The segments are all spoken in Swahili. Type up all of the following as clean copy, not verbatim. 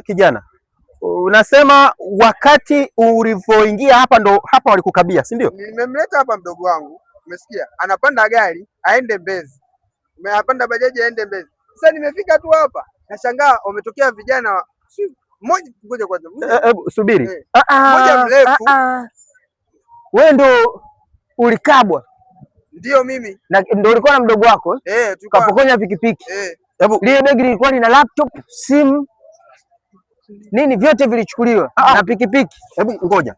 Kijana, unasema wakati ulivyoingia hapa ndo hapa walikukabia, si ndio? Nimemleta hapa mdogo wangu, umesikia? Anapanda gari aende Mbezi, anapanda bajaji aende Mbezi. Sasa nimefika tu hapa nashangaa wametokea vijana, si mmoja, ngoja kwanza, Hebu subiri. Mmoja mrefu. Wewe ndo ulikabwa? Ndio mimi. Na ndo ulikuwa na mdogo wako? Eh, tulikuwa Kapokonya pikipiki. Eh. Hebu Lile begi lilikuwa lina laptop, simu, nini vyote vilichukuliwa na pikipiki. Hebu ngoja.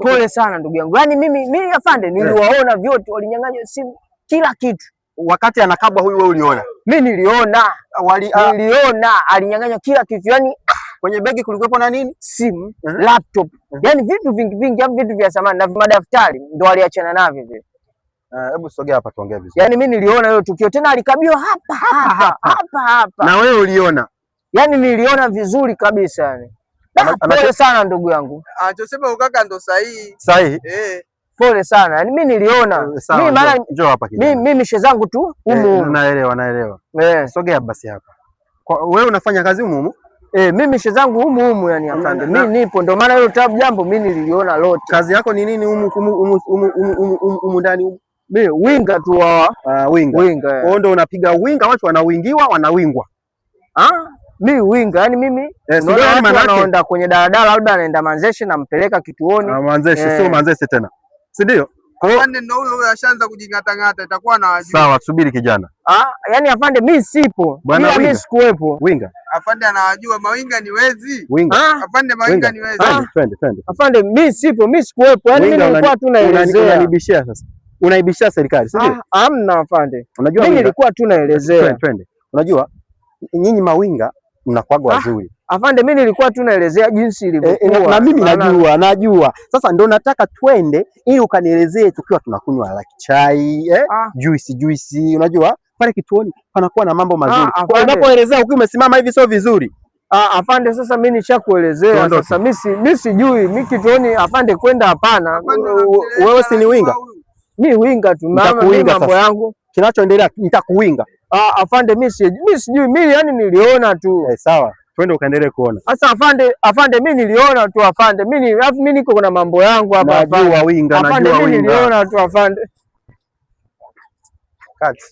Pole sana ndugu yangu. Yaani mimi afande niliwaona vyote, walinyang'anywa simu, kila kitu. Wakati anakabwa huyu wewe uliona? Mimi niliona. Niliona alinyang'anywa kila kitu. Yaani kwenye begi kulikuwepo na nini? Simu, laptop. Yaani vitu vingi vingi, yaani vitu vya samani na madaftari ndo aliachana navyo vile. Hebu sogea hapa tuongee vizuri. Yaani mimi niliona hiyo tukio tena alikabiwa hapa hapa hapa hapa. Na wewe uliona? Yaani niliona vizuri kabisa yani. Pole sana ndugu yangu. Anachosema ukaka ndo sahihi. Sahihi? Eh. Pole sana. Yaani mimi niliona. Sawa, Mimi maana njoo hapa kijana. mimi mishe zangu tu humu humu. Naelewa, naelewa. Sogea basi hapa. Kwa wewe unafanya kazi humu humu? Mimi mishe zangu humu humu yani afande. Mimi nipo ndio maana hilo tabu jambo mimi nililiona lote. Kazi yako ni nini humu humu humu humu humu humu humu ndani humu? Mimi winga tu wa Winga. Winga, eh. Kwa hiyo ndio unapiga winga, watu wanawingiwa, wanawingwa. Mimi winga, yani mimi Si unaona ndio watu maana yake? wanaenda kwenye daladala, labda anaenda Manzese nampeleka kituoni. Manzese, sio Manzese tena. Si ndio? Kwa hiyo Afande ndio huyo huyo ashaanza kujing'ata-ng'ata, itakuwa na wajua. Sawa, subiri kijana. Yani afande mimi sipo. Bwana Ila mimi winga. sikuwepo. Winga. Afande anawajua mawinga ni wezi. Winga. Afande mawinga Winga. ni wezi. Twende, twende, twende. Afande mimi sipo, mimi sikuwepo. Yani mimi Winga, nilikuwa tu naelezea. Unanibishia sasa. Unaibishia serikali, si ndio? Hamna afande. Unajua Mimi winga? nilikuwa tu naelezea. Twende, twende. Unajua nyinyi mawinga mnakuwaga wazuri. Afande mimi nilikuwa tu naelezea jinsi ilivyokuwa. Na mimi Maana najua, najua. Sasa ndo nataka twende ili ukanielezee tukiwa tunakunywa like chai, juisi, juisi, unajua pale kituoni panakuwa na mambo mazuri. Kwa Afande. unapoelezea ukiwa umesimama hivi sio vizuri. Afande sasa mimi nishakuelezea. Tuondoke. Sasa mimi sijui, mimi kituoni afande kwenda hapana. Afande, Wewe si ni winga? Mimi winga tu, mama, mimi Nitakuwinga mambo sasa. yangu. Kinachoendelea nitakuwinga. Afande mimi sijui, mimi yani niliona tu. Sawa. Twende ukaendelee kuona. Sasa afande, afande mimi niliona tu afande. Mimi alafu mimi niko kuna mambo yangu hapa afande. Najua winga, Afande najua mimi winga. niliona tu afande. Kati.